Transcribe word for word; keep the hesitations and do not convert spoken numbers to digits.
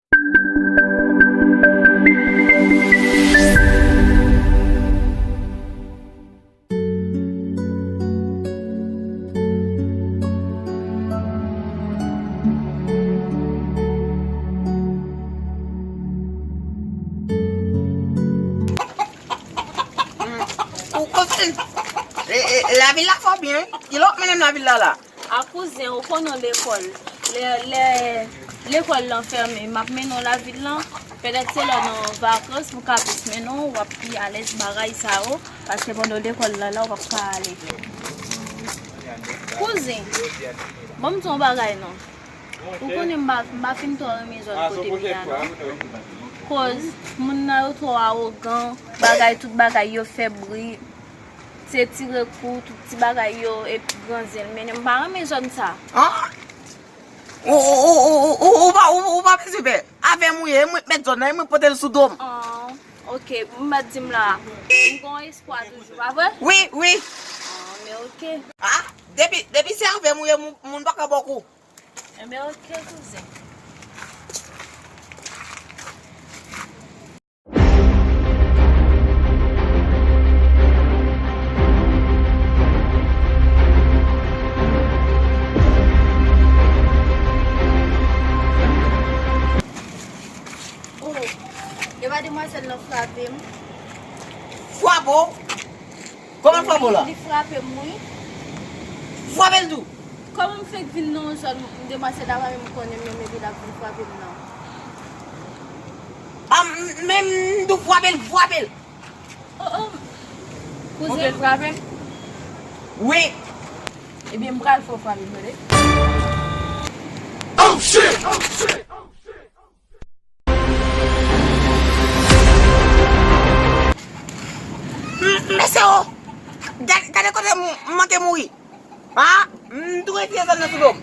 Ou konprann? E, e, lavil la fò byen, wi. Kilè w ap mennen m lavil la la? A kouzen, ou konnen lekòl. Lè, lè lekòl lan fèmen, m ap mennen w lavil lan. Petèt se lè w nan vakans, m ka plis mennen w, w ap pi alèz bagay sa yo. Paske pandan w lekòl la, la, w p ap ka ale. Kouzen, ban m di w yon bagay non. Ou konnen m pa, m pa fin twò renmen zòn kote m ye a non. Koz moun nan yo twò awogan, bagay, tout bagay yo fè bri. Se tire kou, tout ti bagay yo, epi gran zen. Men m pa renmen zòn sa. An? Ou, ou, ou, ou, ou, ou pa, ou, ou pa bezwen pè. Avè m ou ye, e mwen k mèt zòn nan, e mwen k pote l sou do m. An, oke, ou mèt di m la. M gon espwa toujou, pa vre? Wi, wi. An, men oke. A, depi, depi se avè m ou ye, moun, moun pa ka ba w kou. Enben, oke, kouzen. Oh, e pa demwazèl nan frape m. Frape w? Kòman l frape w la? Li, li frape m, wi. Frape l tou. Kòman m fenk vin nan yon zòn, demwazèl la pa menm konnen m menm, epi l ap vin frape m nan? A, m, men m tou frape l, frape l. Oh, oh. Kouzen. Ou vle l frape m? Wi. Ebyen, m pral fè w frape m, tande. Oh, shit! Oh, shit! Mesye o! Gade, gade kote m, m manke mouri. A? M tou retire zòn nan sou do m.